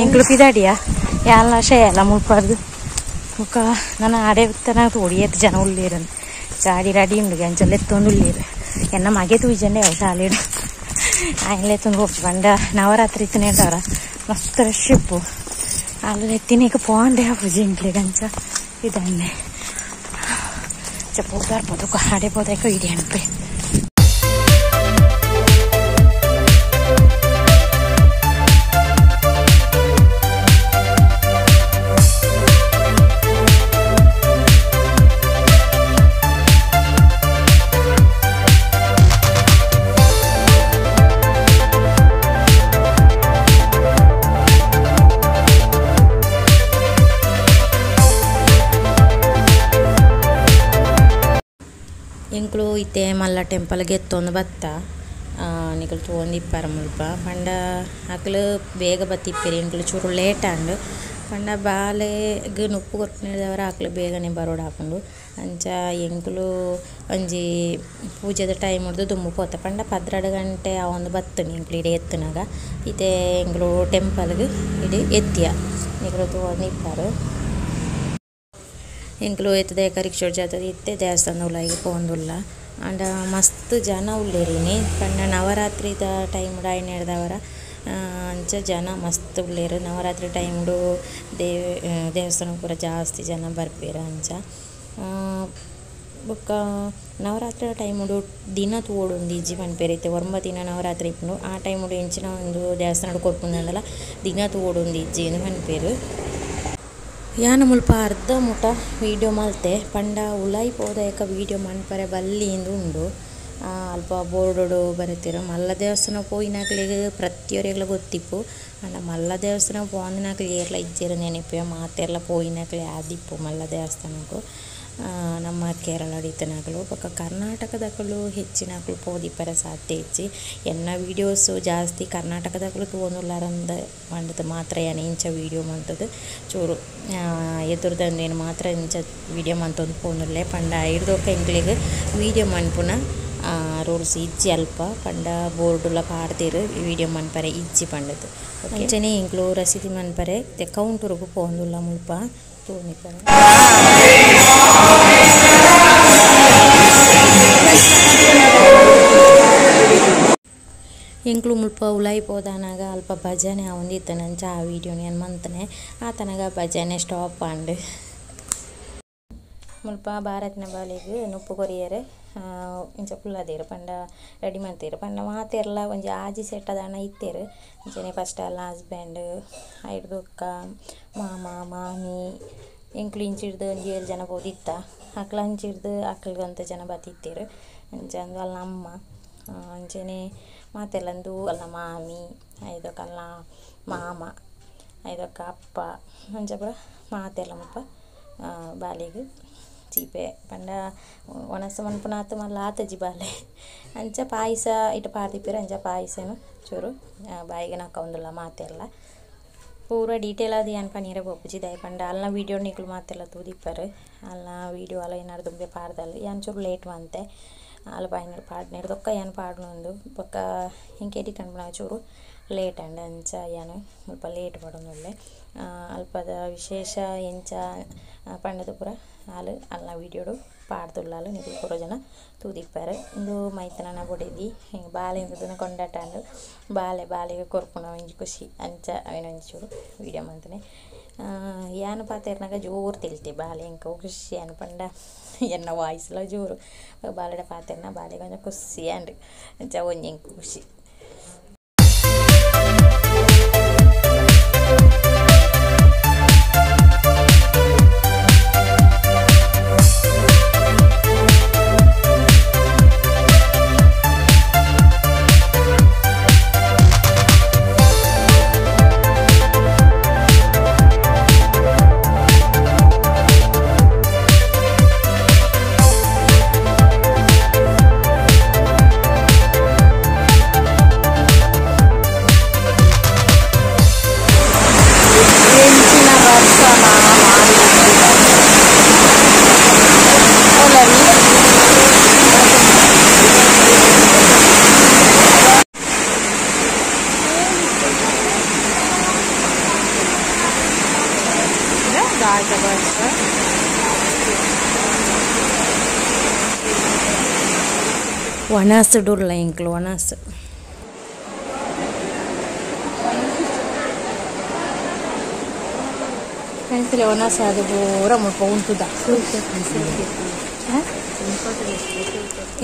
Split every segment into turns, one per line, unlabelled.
ಎಂಕ್ಲು ಪಿದಾಡಿಯ ಯಾಲ ಶೇಲ ಮುಲ್ಪರ್ದು ಬೊಕ್ಕ ನನ ಆಡೆ ಉತ್ತನ ತೋಡಿ ಏತ್ ಜನ ಉಳ್ಳೇರು ಗಾಡಿ ರೆಡಿ ಉಂಡು ಅಂಚ ಲೆತ್ತೊಂದು ಉಳ್ಳೇರು ಎನ್ನ ಮಗೆ ತೂಜಂಡೆ ಅವು ಶಾಲೆಡು ಆಯ್ನ ಲೆತ್ತೊಂದು ಹೋಗ್ತು ಪಂಡ ನವರಾತ್ರಿ ಇತ್ತನೇಟವರ ಮಸ್ತ್ ರಶ್ ಇಪ್ಪು ಅಲ್ಲಿ ಎತ್ತಿನೇಕ ಪೋಂಡೆ ಆಪುಜಿ ಎಂಕ್ಲೆಗ್ ಅಂಚ ಇದನ್ನೇ ಚ ಪೋದಾರ್ ಪೋದಕ್ಕ ಆಡೆ ಪೋದಾಕ ಇಡಿ ಅನ್ಪೆ. ಎಂಕ್ಲು ಇತ್ತೆ ಮಲ್ಲ ಟೆಂಪಲ್ ಗೆತ್ತೊಂದು ಬತ್ತ ನಿಕುಲು ತೂವೊಂದು ಇಪ್ಪರ ಮುಲ್ಪ ಪಂಡ ಅಕ್ಲು ಬೇಗ ಬತ್ತಿಪ್ಪೆರ್ ಎಂಕ್ಲು ಚೂರು ಲೇಟ್ ಆಂಡ್ ಪಂಡ ಬಾಲೆಗ್ ನುಪ್ಪು ಕೊರ್ಪಿನದವರ ಅಕ್ಲು ಬೇಗನೆ ಬರೋಡಾಪುಂಡು ಅಂಚ ಎಂಕ್ಲು ಒಂಜಿ ಪೂಜೆದ ಟೈಮ್ ಡ್ದು ದುಂಬು ಪೋತ ಪಂಡ 12 ಗಂಟೆ ಆವೊಂದು ಬತ್ತುಂಡು ಎಂಕ್ಲು ಇಡೆ ಎತ್ತುನಗ ಇತ್ತೆ ಎಂಕ್ಲು ಟೆಂಪಲ್ಗ್ ಇಡೆ ಎತ್ತಿಯ ನಿಕುಲು ತೂವೊಂದು ಇಪ್ಪರು. ಎಂಕ್ಲು ಎತ್ತುದ ರಿಕ್ಷಾ ಜಾತದ ಇತ್ತೆ ದೇವಸ್ಥಾನ ಉಲಾಯಿಗ್ ಪೋವೊಂದುಲ್ಲ ಆಂಡ ಮಸ್ತ್ ಜನ ಉಲ್ಲೆರ್ ಇನಿ ಪಂಡ ನವರಾತ್ರಿದ ಟೈಮ್ ಆಯಿನೆಡ್ದವರ ಅಂಚ ಜನ ಮಸ್ತ್ ಉಲ್ಲೆರ್ ನವರಾತ್ರಿ ಟೈಮ್ ದೇವಸ್ಥಾನ ಪೂರ ಜಾಸ್ತಿ ಜನ ಬರ್ಪೆರ್ ಅಂಚ ಬೊಕ್ಕ ನವರಾತ್ರಿ ಟೈಮ್ ದಿನ ತೂವೊಡು ಇಜ್ಜಿ ಪನ್ಪೆರ್ ಇತ್ತೆ 9 ದಿನ ನವರಾತ್ರಿ ಇಪ್ಪುಂಡು ಆ ಟೈಮ್ ಎಂಚಿನ ಒಂದು ದೇವಸ್ಥಾನಡ್ ಕೊರ್ಪುಂಡಂಡಲ ದಿನ ತೂವೊಡು ಇಜ್ಜಿ ಇಂದ್ ಪನ್ಪೆರ್. ಯಾನ ಮುಲ್ಪ ಅರ್ಧ ಮುಟ ವೀಡಿಯೋ ಮಲ್ತೆ ಪಂಡ ಉಲಾಯಿ ಪೋದಾಯಕ ವೀಡಿಯೋ ಮನ್ಪರೆ ಬಲ್ಲಿ ಇಂದ್ ಉಂಡು ಅಲ್ಪ ಬೋರ್ಡ್ ಬರೆತೆರ್ ಮಲ್ಲ ದೇವಸ್ಥಾನ ಪೋಯಿನಕ್ಲೆಗ್ ಪ್ರತಿಯೊರಿಗ್ಲ ಗೊತ್ತಿಪ್ಪು ಆಂಡ ಮಲ್ಲ ದೇವಸ್ಥಾನ ಪೋಂದಿನಕ್ಲ್ ಏರ್ಲ ಇಜ್ಜೆರ್ ನೆನಪೆ ಮಾತೆರ್ಲ ಪೋಯಿನಕ್ಲೆ ಆದಿಪ್ಪು ಮಲ್ಲ ದೇವಸ್ಥಾನಗ್ ನಮ್ಮ ಕೇರಳಡ್ ಇತ್ತಿನಕುಲು ಬೊಕ್ಕ ಕರ್ನಾಟಕದಕುಲು ಹೆಚ್ಚಿನಕುಲು ಪೋದಿಪ್ಪರೆ ಸಾಧ್ಯ ಇಜ್ಜಿ. ಎನ್ನ ವೀಡಿಯೋಸ್ ಜಾಸ್ತಿ ಕರ್ನಾಟಕದಕುಲು ತೂವೊಂದುಲ್ಲಾರಂದ್ ಪಂಡುದು ಮಾತ್ರ ಯಾನ್ ಇಂಚ ವೀಡಿಯೋ ಮಲ್ತುದು ಚೂರು ಎದುರುದಂದೇನು ಮಾತ್ರ ಇಂಚ ವೀಡಿಯೋ ಮಲ್ತೊಂದು ಪೋವೊಂದುಲ್ಲೆ ಪಂಡ ಐಡ್ದೊಕ್ಕ ಎಂಕ್ಲೆಗ್ ವೀಡಿಯೋ ಮನ್ಪುನ ರೂಲ್ಸ್ ಇಜ್ಜಿ ಅಲ್ಪ ಪಂಡ ಬೋರ್ಡುಲ ಪಾಡ್ದೆರ್ ವೀಡಿಯೋ ಮನ್ಪರೆ ಇಜ್ಜಿ ಪಂಡುದು ಅಂಚನೆ ಎಂಕ್ಲು ರಸೀದಿ ಮನ್ಪರೆ ಇತ್ತೆ ಕೌಂಟರ್ಗ್ ಪೋವೊಂದುಲ್ಲ ಮುಲ್ಪ ತೂವೊಂದಿಪ್ಪರೆ. ಎಂಕ್ಲು ಮುಲ್ಪ ಉಲಾಯಿ ಪೋದಾನಗ ಅಲ್ಪ ಭಜನೆ ಆವೊಂದಿತ್ತುಂಡು ಅಂಚ ಆ ವೀಡಿಯೋನ್ ಯಾನ್ ಮಂತನೆ ಆತನಗ ಭಜನೆ ಸ್ಟಾಪ್ ಆಂಡ್. ಮುಲ್ಪ ಭಾರತ್ನ ಬಾಲೆಗ್ ನುಪ್ಪು ಕೊರಿಯೆರೆ ಇಂಚ ಕುಲ್ಲದೆರ್ ಪಂಡ ರೆಡಿ ಮಲ್ತೆರ್ ಪಂಡ ಮಾತೆರ್ಲ ಒಂಜಿ ಆಜಿ ಸೆಟ್ ದಾನ ಇತ್ತೆರ್ ಅಂಚನೆ ಫಸ್ಟ್ ಅಲ್ನ ಹಸ್ಬೆಂಡ್ ಐಡ್ದ್ ಬೊಕ್ಕ ಮಾಮ ಮಾಮಿ ಎಂಕ್ಲು ಇಂಚಿಡ್ದ್ ಒಂಜಿ 7 ಜನ ಪೋದಿತ್ತ ಅಕ್ಲ್ ಅಂಚಿಡ್ದ್ ಅಕ್ಲ್ಗ್ ಒಂತೆ ಜನ ಬತ್ತಿತ್ತೆರ್ ಅಂಚ ಅಲ್ನ ಅಮ್ಮ ಅಂಚನೆ ಮಾತೆರ್ಲ ಉಂದು ಅಲ್ನ ಮಾಮಿ ಐದೊಕ ಅಲ್ನ ಮಾಮ ಐದೊಕ ಅಪ್ಪ ಅಂಚ ಪೂರ ಮಾತೆರ್ಲ ಮುಲ್ಪ ಬಾಲೆಗ್ ಚೀಪೆ ಪಂಡ ಒಣಸ್ ಮನ್ಪುನಾತ್ ಮಲ್ಲ ಆತುಜಿ ಬಾಲೆ ಅಂಚ ಪಾಯಸ ಇಟ್ ಪಾಡ್ದಿಪ್ಪೆರ್ ಅಂಚ ಪಾಯಸನ್ ಚೂರು ಬಾಯಿಗ್ ನಕ್ಕೊಂದುಲ್ಲ ಮಾತೆರ್ಲ ಪೂರ ಡೀಟೇಲ್ ಆದ್ ಯಾನ್ ಪನಿಯರೆ ಪೋಪುಜಿ ದಾಯೆ ಪಂಡ ಅಲ್ನ ವೀಡಿಯೋ ನಿಕುಲು ಮಾತೆರ್ಲ ತೂದಿಪ್ಪರ್ ಅಲ್ನ ವೀಡಿಯೋ ಅಲ ಏನಾರ್ ದುಂಬೆ ಪಾಡ್ದಲ್ ಯಾನ್ ಚೂರು ಲೇಟ್ ಮಂತೆ ಅಲ್ಪ ಬಾಯಿನಡ್ ಪಾಡ್ನೆಡ್ದೊಕ್ಕ ಯಾನ್ ಪಾಡುನೊಂದು ಬೊಕ್ಕ ಎಂಕ್ ಎಡಿಟ್ ಮನ್ಪುನಗ ಚೂರು ಲೇಟ್ ಆಂಡ್ ಅಂಚ ಯಾನ್ ಮುಲ್ಪ ಲೇಟ್ ಪಾಡೊಂದುಲ್ಲೆ ಅಲ್ಪದ ವಿಶೇಷ ಎಂಚ ಪಂಡುದು ಪೂರ ಆಲ್ ಅಲ್ನ ವೀಡಿಯೋಡು ಪಾಡ್ದುಲ್ಲಾಲ್ ನಿಕುಲು ಪೂರ ಜನ ತೂದಿಪ್ಪರ್. ಉಂದು ಮೈತನನ ಬೊಡೆದಿ ಹಿಂಗೆ ಬಾಲೆ ಇಂದುದನ್ನ ಕೊಂಡಾಟ ಆಂಡ್ ಬಾಲೆ ಬಾಲೆಗ್ ಕೊರ್ಪುನ ಒಂಜಿ ಖುಷಿ ಅಂಚ ಅವೆನ್ ಒಂಜಿ ಚೂರು ವೀಡಿಯೋ ಮಂತುನೆ. ಯಾನ್ ಪಾತೆರ್ನಗ ಜೋರು ತೆಲ್ತೆ ಬಾಲೆ ಎಂಕ್ ಖುಷಿ ಆಂಡ್ ಪಂಡ ಎನ್ನ ವಾಯ್ಸ್ಲ ಜೋರು ಬಾಲೆಡ ಪಾತೆರ್ನ ಬಾಲೆಗ್ ಒಂಜಿ ಖುಷಿ ಆಂಡ್ ಅಂಚ ಒಂಜಿ ಎಂಕ್ ಖುಷಿ. ರಾಜ ಬಸ್
ಒಣಸು ಡುರ್ಲ ಎಂಕ್ಲು ಒಣಸು
ಫ್ರೆಂಡ್ಸ್ ಒಣಸು ಅದು ಪೂರ ಮುಲ್ಪ ಉಂಟುದ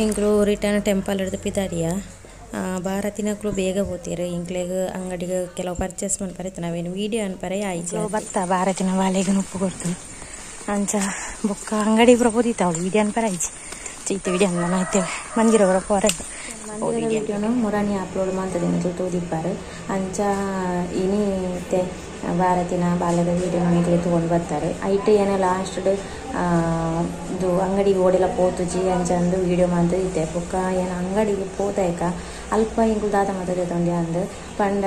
ಎಂಕ್ಲು ರಿಟರ್ನ್ ಟೆಂಪಲ್ ಹಿಡ್ದು ಪಿದಾಡಿಯ ಭಾರತಿನಕ್ಲು ಬೇಗ ಪೋತೀರು ಎಂಕ್ಲೆಗ್ ಅಂಗಡಿಗೆ ಕೆಲವು ಪರ್ಚೇಸ್ ಮನ್ಪರೆ ನಾವೇನು ವೀಡಿಯೋ ಅನ್ಪರೆ ಆಯ್ತು
ಬತ್ತ ಭಾರತಿನ ಬಾಲೆಗ್ ನುಪ್ಪು ಕೊಡ್ತು ಅಂಚ ಬೊಕ್ಕ ಅಂಗಡಿ ಪೂರ ಪೋದಿತ್ತ ಅವಳು ವೀಡಿಯೋ ಅನ್ಪರೆ ಆಯ್ತು ಚೈತೆ ವೀಡಿಯೋ ಅನ್ನ ಆಯ್ತೇವೆ ಮಂದಿರ ಪೂರ ಪೋರೆ
ವೀಡಿಯೋನು ಮುರಾನಿ ಅಪ್ಲೋಡ್ ಮಂತದಿನ ತೂದಿಪ್ಪಾರು ಅಂಚ ಇನಿ ಇತ್ತೆ ಭಾರತಿನ ಬಾಲ್ಯದ ವೀಡಿಯೋ ಎಂಕ್ಲೆ ತಗೊಂಡು ಬರ್ತಾರೆ ಐಟ್ ಏನ ಲಾಸ್ಟ್ ಇದು ಅಂಗಡಿಗೆ ಓಡೆಲ್ಲ ಪೋತುಜಿ ಅಂಚ ಅಂದು ವೀಡಿಯೋ ಮಂತದಿತ್ತೆ ಬೊಕ್ಕ ಏನ ಅಂಗಡಿಗೆ ಪೋತಾಯ್ಕ ಅಲ್ಪ ಎಂಕುಲು ದಾದ ಮತ್ತದೆ ತೊಂಡೆ ಅಂದು ಪಂಡ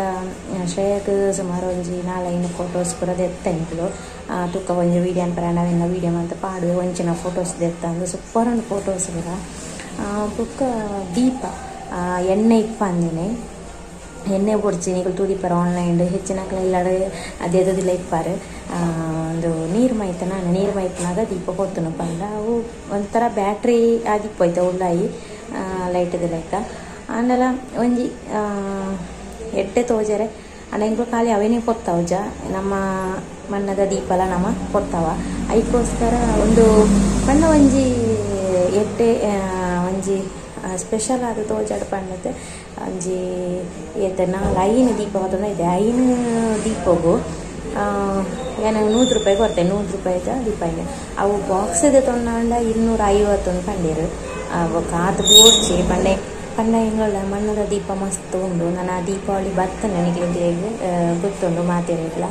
ಶ್ರೇಯಕ್ ಸುಮಾರು ಒಂಜಿ ನಾಲೈನು ಫೋಟೋಸ್ ಪೂರ ದೆತ್ತ ಎಂಕುಲು ತುಕ್ಕ ಒಂಜಿ ವೀಡಿಯೋ ಅನ್ಪರ ನಾವೆಲ್ಲ ವೀಡಿಯೋ ಮಂತ ಪಾಡುವೆ ಒಂಚಿನ ಫೋಟೋಸ್ ದೆತ್ತ ಅಂದು ಸೂಪರ್ ಉಂಡು ಫೋಟೋಸ್ ಪೂರ ಬೊಕ್ಕ ದೀಪ ಎಣ್ಣೆ ಇಪ್ಪ ಅಂದಿನಿ ಎಣ್ಣೆ ಬೊಡ್ಚಿ ನಿಕುಲು ತೂದಿಪ್ಪರ ಆನ್ಲೈನ್ ಹೆಚ್ಚಿನಕ್ಲ ಇಲ್ಲಡೆ ಅದೇದದಿಲ್ಲ ಇಪ್ಪಾರು ಒಂದು ನೀರು ಮೈತನ ನೀರು ಮೈಪನಾಗ ದೀಪ ಕೊಡ್ತನು ಪಂಡ ಅವು ಒಂಥರ ಬ್ಯಾಟ್ರಿ ಆದಿಪ್ಪೋಯ್ತ ಉಳ್ಳಾಯಿ ಲೈಟ್ದ ಲೆಕ್ಕ ಆಂಡಲ ಒಂಜಿ ಎಡ್ಡೆ ತೋಜರೆ ಅಂಡ ಎಂಕುಲು ಖಾಲಿ ಅವೇನೇ ಪೊತ್ತಾವುಜ ನಮ್ಮ ಮಣ್ಣದ ದೀಪಲ ನಮ್ಮ ಪೊತ್ತಾವ ಐಕೋಸ್ಕರ ಒಂದು ಪಂಡ ಒಂಜಿ ಎಡ್ಡೆ ಒಂಜಿ ಸ್ಪೆಷಲ್ ಆದ ತೋಜಾಡ್ ಪಂಡತೆ ಒಂಜಿ ಏತ ನಾಲ್ ಐನು ದೀಪ ಹೊತ್ತೊಂದು ಇದೆ ಐನು ದೀಪಗು ಏನ 100 ರೂಪಾಯಿ ಕೊಡ್ತೆ 100 ರೂಪಾಯಿದ ದೀಪ ಇದೆ ಅವು ಬಾಕ್ಸ್ ಇದೆ ತೊಂಡ 250 ಪಂಡೀರು ಬೊಕ್ಕ ಆತ್ ಬೋಡ್ಚಿ ಪಂಡೆ ಪಂಡ ಎಂಗಳ ಮಣ್ಣದ ದೀಪ ಮಸ್ತ್ ಉಂಡು ನನ್ನ ದೀಪಾವಳಿ ಬತ್ತ ನನಗೆ ಗೊತ್ತುಂಡು ಮಾತಿರಲಿಲ್ಲ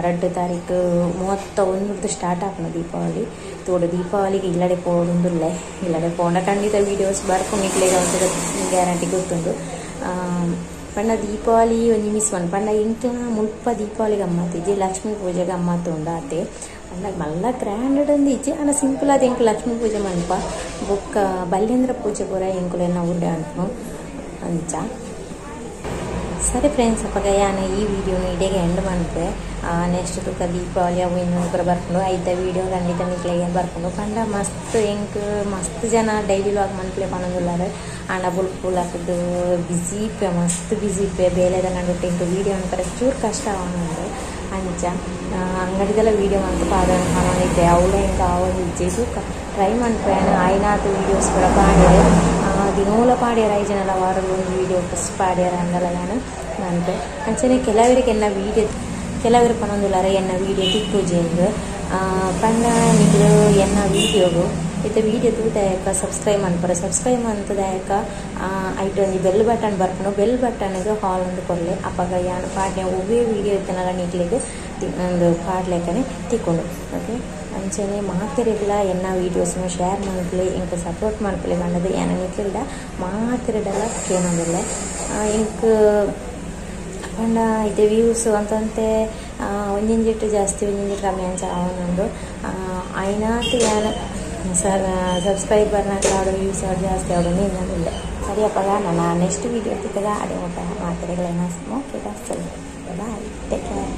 2 ತಾರೀಕು 31 ಸ್ಟಾರ್ಟ್ ಆಪುಂಡು ದೀಪಾವಳಿ ತೋಡು ದೀಪಾವಳಿಗೆ ಇಲ್ಲಡೆ ಪೋಡುಂದುಲ್ಲೆ ಇಲ್ಲಡೆ ಪೋಂಡ ಖಂಡಿತ ವೀಡಿಯೋಸ್ ಬರ್ಪುಂಡು ನಿಕ್ಲೆಗ್ ಅವತ್ತು ಗ್ಯಾರಂಟಿ ಗೊತ್ತುಂಡು ಪಂಡ ದೀಪಾವಳಿ ಒಂಜಿ ಮಿಸ್ ಮನ್ ಪಂಡ ಎಂಕ್ಲ ಮುಲ್ಪ ದೀಪಾವಳಿ ಗಮ್ಮತ್ತಿಜ್ಜಿ ಲಕ್ಷ್ಮೀ ಪೂಜೆ ಗಮ್ಮತ್ತು ಉಂಡು ಆತೆ ಪಂಡ ಮಲ್ಲ ಗ್ರ್ಯಾಂಡ್ ಅಂದ್ ಇಜ್ಜಿ ಆಂಡ ಸಿಂಪಲ್ ಆದ್ ಎಂಕ್ ಲಕ್ಷ್ಮೀ ಪೂಜೆ ಮನ್ಪ ಬೊಕ್ಕ ಬಲ್ಯೇಂದ್ರ ಪೂಜೆ ಪೂರ ಎಂಕುಲೆನ ಊರ್ಡೆ ಅನ್ಪುನು ಅಂಚ. ಸರಿ ಫ್ರೆಂಡ್ಸ್ ಅಪಗ ಯಾನ್ ಈ ವಿಡಿಯೋನು ಇಡೆಗೆ ಎಂಡ್ ಮನ್ಪೆ ನೆಕ್ಸ್ಟ್ ತುಕ ದೀಪಾವಳಿ ಅವು ಇನ್ನೊಂದು ಪೂರ ಬರ್ಪುಂಡು ಐತ ವಿಡಿಯೋ ಖಂಡಿತ ನಿಕ್ಲೆಗ್ ಬರ್ಪುಂಡು ಪಂಡ ಮಸ್ತ್ ಎಂಕ್ ಮಸ್ತ್ ಜನ ಡೈಲಿ ವ್ಲಾಗ್ ಮನ್ಪುಲೆ ಪನೊಂದುಲ್ಲಾರ್ ಆಂಡ ಬುಲ್ಪುಲಕುದು ಬಿಸಿ ಇಪ್ಪೆ ಮಸ್ತ್ ಬಿಸಿ ಇಪ್ಪೆ ಬೇಲೆದ ನಡುಟ್ ಎಂಕ್ ವಿಡಿಯೋ ಮನ್ಪರೆ ಚೂರು ಕಷ್ಟ ಆವೊಂದುಂಡು ಅಂಚ ಅಂಗಡಿದೆಲ್ಲ ವಿಡಿಯೋ ಮಂತ್ ಪಾಡೊಂದು ಪನೊಂದಿತ್ತೆ ಅವ್ಲ ಎಂಕ್ ಆವೊಂದಿಜ್ಜಿ ತೂಕ ಟ್ರೈ ಮನ್ಪೆ ಆಯ್ನಾತ್ ವೀಡಿಯೋಸ್ ಪೂರ ಪಾಡ್ಯೆರ್ ದಿನೋಲ ಪಾಡ್ಯೆರ್ ಐಜನಲ ವಾರದ ಒಂಜಿ ವೀಡಿಯೋ ಪಾಡ್ಯೆರ್ ಅಂಡಲ ಯಾನ್ ಮನ್ಪೆ ಅಂಚನೆ ಕೆಲವರಿಗೆ ಎನ್ನ ವೀಡಿಯೋ ಕೆಲವರು ಪನೊಂದುಲ್ಲಾರ್ ಎನ್ನ ವೀಡಿಯೋ ತಿಕ್ಕುಜಿ ಇಂದ್ ಪಂಡ ನಿಕ್ಲು ಎನ್ನ ವೀಡಿಯೋಗು ಇತ್ತೆ ವೀಡಿಯೋ ತೂದಾಯಕ ಸಬ್ಸ್ಕ್ರೈಬ್ ಮನ್ಪರೆ ಸಬ್ಸ್ಕ್ರೈಬ್ ಮಂತದಾಯಕ ಐಟ್ ಒಂಜಿ ಬೆಲ್ ಬಟನ್ ಬರ್ಪುಂಡು ಬೆಲ್ ಬಟನ್ಗ್ ಹಾಲ್ ಅಂದ್ ಕೊರ್ಲೆ ಅಪಗ ಯಾನ್ ಪಾಡ್ನೆ ಒವ್ವೇ ವೀಡಿಯೋ ಇತ್ತನಲ ನಿಕ್ಲೆಗ್ ಉಂದು ಪಾಡ್ಲೆಕನೆ ತಿಕ್ಕುಂಡು ಓಕೆ. ಅಂಚನೆ ಮಾತೆರೆಗ್ಲ ಎನ್ನ ವೀಡಿಯೋಸ್ನು ಶೇರ್ ಮನ್ಪುಲೆ ಎಂಕ್ ಸಪೋರ್ಟ್ ಮನ್ಪುಲೆ ಪಂಡದ್ ಯಾನ್ ನಿಕ್ಲೆಡ ಮಾತೆರೆಡಲ ಕೇನೊಂದುಲ್ಲೆ ಎಂಕ್ ಪಂಡ ಇತ್ತೆ ವ್ಯೂಸ್ ಅಂತಂತೆ ಒಂಜಿಂಜಿಟ್ಟು ಜಾಸ್ತಿ ಒಂಜಿಂಜಿಟ್ಟು ಕಮ್ಮಿ ಅಂಚ ಆವೊಂದುಂಡು ಆಯ್ನಾತ್ ಯಾನ್ ಸಬ್ಸ್ಕ್ರೈಬರ್ನಕ್ಲ ಆವಡ್ ವ್ಯೂಸ್ ಆವಡ್ ಜಾಸ್ತಿ ಆವಡ್ ಇಂದೊಂದುಲ್ಲೆ. ಸರಿ ಅಪಗ ನನ ನೆಕ್ಸ್ಟ್ ವೀಡಿಯೋ ತಿಕ್ಕದ ಅಡೆ ಮುಟ್ಟ ಮಾತೆರೆಗ್ಲ ಓಕೆ ಬಾಯ್, ಟೇಕ್ ಕೇರ್.